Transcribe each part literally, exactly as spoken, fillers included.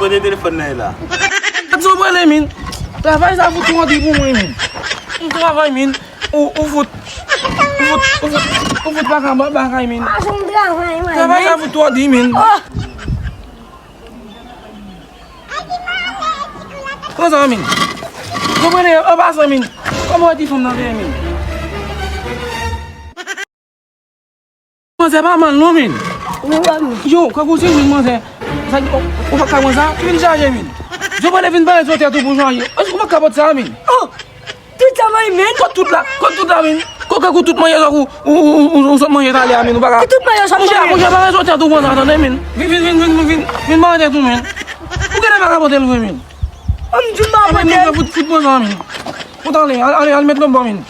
Kote telefòn nan ye la? Gad sa w prale, min. Travay sa fout twò di pou mwen, min. M travay, min. Ou, ou fout, ou fout, ou fout, ou fout pa ka bat bagay, min. Travay sa fout twò di, min. Pran sa, min. Sa w prale, an pasan, min. Kòman w di fanm nan veye, min? Manzè pa mal non, min. Yo, kankou se vin manzè. Sa, ou, ou pa ka pran sa? Vin chaje, min. Yo, pale vin pale sou tèt ou pou chaje. Èske ou pa kapot sa, min? Oh! Tout sa mwen, min. Kot tout la? Kot tout la, min? Kot, kankou tout manje sa ou, ou, ou, ou, ou sot manje talè a, min. Ou pa ka. Tout manje sa manje. Monchè, monchè, pale sou tèt ou pran sa, tande, min. Vin, vin, vin, vin, vin, vin, vin, vin, vin, vin. Ou genlè pa kapot l vre, min. An m di w m pa kapot l. An, men, fout, fout pran sa, min. Fout ale, ale, al met lòt bò, min.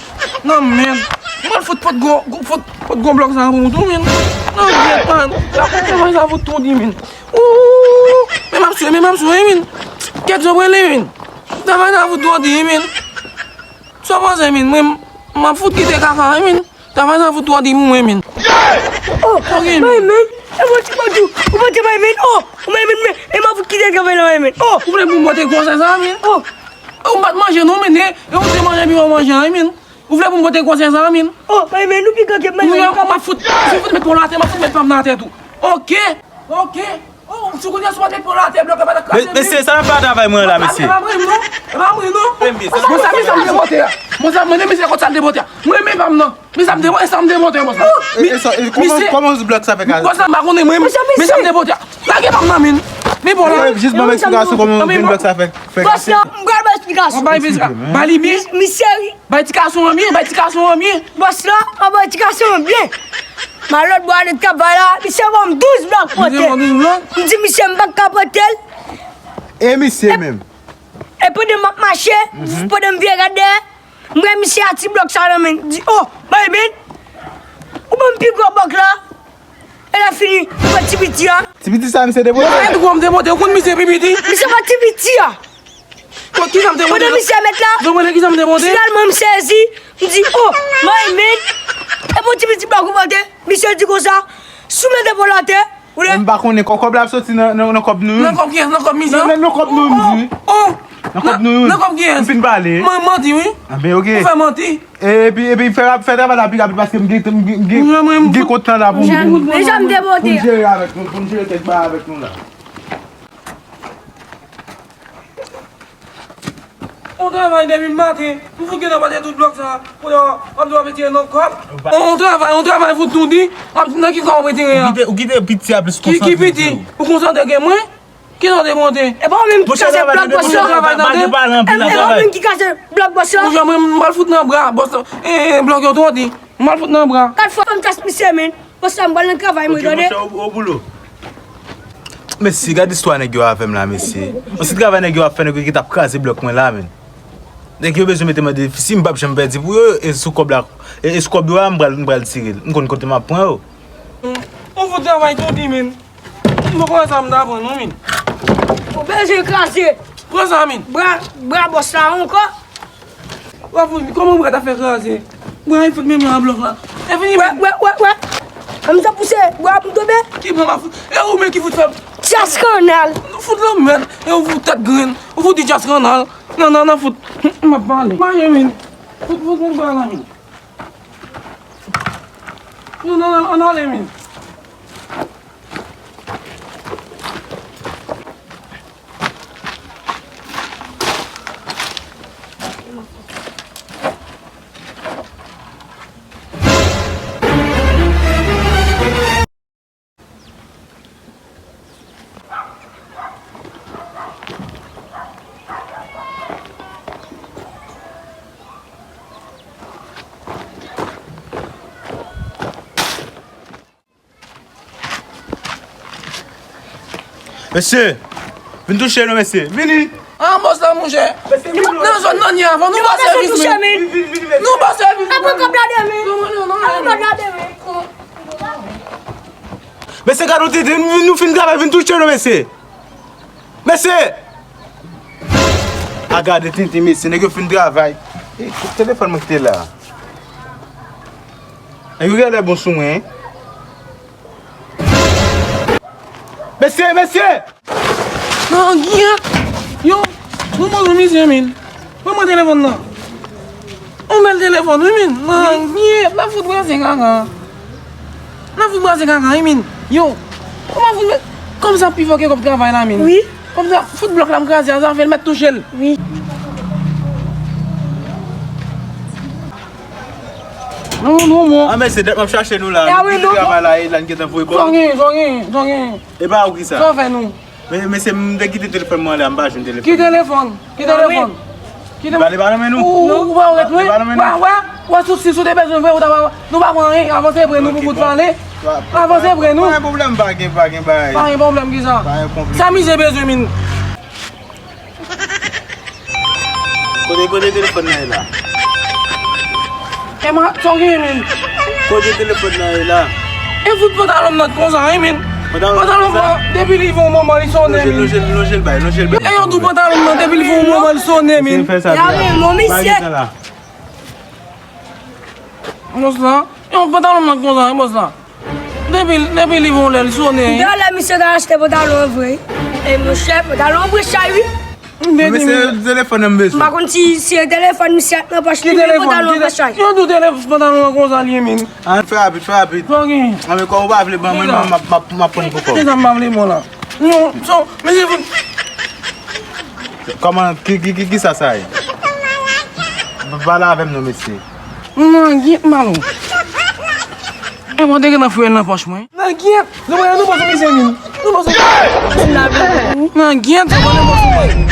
Non, men. Mwen fout pot gwo, gwo, fout, pot gwo blòk sa pou ou tou, min. Non, vyè tan. La pou travay sa fout tou di, min. Ooh, men m ap swe, men m ap swe, min. Kèt yo prele, min. Travay sa fout tou di, min. Sa w panse, min? Mwen, m ap fout kite kaka, min. Travay sa fout twò di pou mwen, min. Oh, ok, min. Bay, min. E bon, ti pòdou. Ou pote bay, min. Oh, ou bay, min, men. E m ap fout kite travay la, bay, min. Oh. Ou vle pou m pote konsèy sa, min? Oh. Ou pa t manje, non, min. E, e ou te manje, pi w manje, an, min. Ou vle pou m pote konsèy sa, min? Oh, bay, min, nou pi gade, bay, min. M ap fout, m ap fout met pon la atè, m ap fout met pa m nan atè tou. Ok. Ok. Oh, si w konnen si w pa t met pon la atè, blòk la pa t ap kraze. Mesye, sa nan pa travay mwen la, mesye. E pa mwen, non. E pa mwen, non. Bon, sa, men sa m te pote a. Bon, sa, mande mesye kot sa l te pote a. Mwen, men pa m, non. Men sa m te pote, sa m te pote, bon, sa. E, e sa, e kòman, kòman blòk sa fè kraze? Bon, sa, m pa konnen, mwen, men sa m te pote a. Lage pa m nan, min. Men bon, la. Jis ban m eksplikasyon kòman blòk sa fè, fè kraze. Bòs la, m pral ba eksplikasyon. Ba li, ba li, ba li, misye, bay ti gason an byen, bay ti gason an byen. Bòs la, an bay ti gason an byen. Malòt bwa de travay la, misye ban m douz blòk pote. Misye ban w douz blòk? M di misye m pa ka pote l. E misye menm? E pandan m ap mache, pandan m vire gade dèyè, m wè misye a ti blòk sa nan men. M di, oh, bay, men, ou ban m pi gwo blòk la. E lè fini, ou pran ti piti a. Ti piti sa, misye te pote? Ou konn misye pi piti? Misye pran ti piti a. Bon, kisa m te pote? Pandan misye met la, finalman, m sezi. M di, oh, my man. E bon, ti piti blòk ou pote. Misye di konsa, si w mete pon la atè, ou le. M pa konnen, kò-, kòb la ap soti nan, nan, nan kòb nou, wi. Nan kòb kiyès? Nan kòb misye? Nan, nan, nan kòb nou, m di. Oh, oh. Nan kòb nou, wi. Nan kòb kiyès? M fin pale. Mwen manti, wi. A, ben, ok. Ou fè manti. Epi, epi, fè, fè travay la pi rapid paske m gen, m gen, m gen, m gen kont tan la pou m, pou m, pou m jere avèk nou, pou m jere kèk bagay avèk nou la. On travay depi maten, m fout gentan pote tout blòk sa, pou yo ap di w ap retire nan kòb. On travay, on travay fout nou di, ap nan ki kòb w retire a? Ou kite, ou kite piti a plis konsantre. Ki, ki piti? Ou konsantre ke mwen? Kisa w te monte? E pa ou menm ki kase blòk bòs la? E pa ou menm ki kase blòk bòs la? Monchè, mwen, m pral fout nan bra bòs la. E, e, blòk yo twò di. M pral fout nan bra. Kat fwa m tas misye, men. Bòs la, m pral nan travay mwen, tande. Mesye, gade istwa nèg yo avè m la, mesye. Yon ti travay nèg yo ap fè, nèg yo ki t ap kraze blòk mwen la, men. Nèg yo bezwen mete mwen defi, si m p ap janm pèdi pou yo, e sou kòb la, e, e sou kòb yo a, m pral, m pral tire l. M konn kote m ap pran yo. On fout travay tou di, men. M poko wè sa m ta pran non, min. Ou bezwen kraze. Pran sa, min. Bra, bra bòs la ankò. W ap fout, kòman bra ta fè kraze? Bra, li fout menm nan blòk la. E fini, wè, men. Wè, wè, wè. An m ta pouse bra pou m tonbe. Ki bra m ap fout? E ou menm ki fout fè. Djaz kannal. Fout lanmèd. E ou fout tèt grenn. Ou fout di djaz kannal. Nan, nan, nan, fout. M ap pale. Mache, min. Fout, fout, fout bra la, min. Non, non, non, ann ale, min. Mesye, vin touche nou, mesye. Vini. Ah, bòs la, monchè. Mesye, vini. Nan zòn nan, ni avan. Nou ba sèvis, men. Nou ba sèvis. Apre kòb la demen. Non, non, non, non. Apre kòb la demen. Mesye, gade yon tenten, nou, nou fin travay, vin touche nou, mesye. Mesye! A gade tenten, mesye, nèg yo fin travay. E, telefòn mwen ki te la. Nèg yo genlè bon sou mwen, en. Mesye, mesye! Nan gyèt! Yo, nou bezwen mizye, min. Pran mwen telefòn nan. Yon bèl telefòn, wi, min. Nan gyèt, n ap fout brase kaka. N ap fout brase kaka, wi, min. Yo, kòman fout, kòm sa pi fò ke kòb travay la, min. Wi. Kòm sa, fout blòk la m kraze a, sa fè l mèt touche l. Wi. Non, non, non. Ah, men se dèt m ap chache nou la. E a wi, nou kite travay la, e la n gentan voye bò. Sa w genyen, sa w genyen, sa w genyen. E pa ou ki sa? Sa w fè nou? Men, mesye, m te kite telefòn mwen anlè a, m pa jwenn telefòn. Ki telefòn? Ki telefòn? Ki telefòn? Li pa nan men nou? Ou, ou pa wè, wè, wè, wè, sou, si sou te bezwen vre, ou ta pa, nou pa pran anyen, avanse pre nou pou bout pale. Avanse pre nou. Pa gen pwoblèm, pa gen, pa gen bagay. Pa gen pwoblèm, ki sa? Pa gen pwoblèm. Sa misye bezwen, min? Kote, kote telefòn nan ye la? E mwen, sa w genyen, min? Kote telefòn nan ye la? E fout pantalon m nan konsa, wi, min. Pantalon konsa? Pantalon m nan, depi li rive yon moman, li sonnen, min. Lonje l, lonje l, lonje l bay, lonje l bay. E yo tou pantalon m nan, depi li rive yon moman, li sonnen, min. Misye fè sa. Ya, men, non, misye. Bòs la, e yon pantalon m nan konsa, wi, bòs la. Depi, depi li bon lè, li sonnen. Dayè, misye ta achte pantalon an vre. E monchè, pantalon an vre chay, wi. Men se telefòn nan m bezwen. M pa konn si, si se telefòn misye ak nan pòch li, men pantalon an vre chay. Yo tou telefòn pantalon an konsa li ye, min. An, fè rapid, fè rapid. Ok. An, men kòm ou pa vle ban mwen, m ap, m ap, m ap pran pou kòb. Kisa m pa vle bon la? Non, so, mesye, kòman, ki, ki, ki, kisa sa ye? Pale avè m non, mesye. Nan gyèt, Malo. E mwen te gen nan fouye nan pòch mwen. Nan gyèt. Nou pran, nou pran sou misye, min. Nou pran sou misye. Nan gyèt, nou pran nan pòch mwen.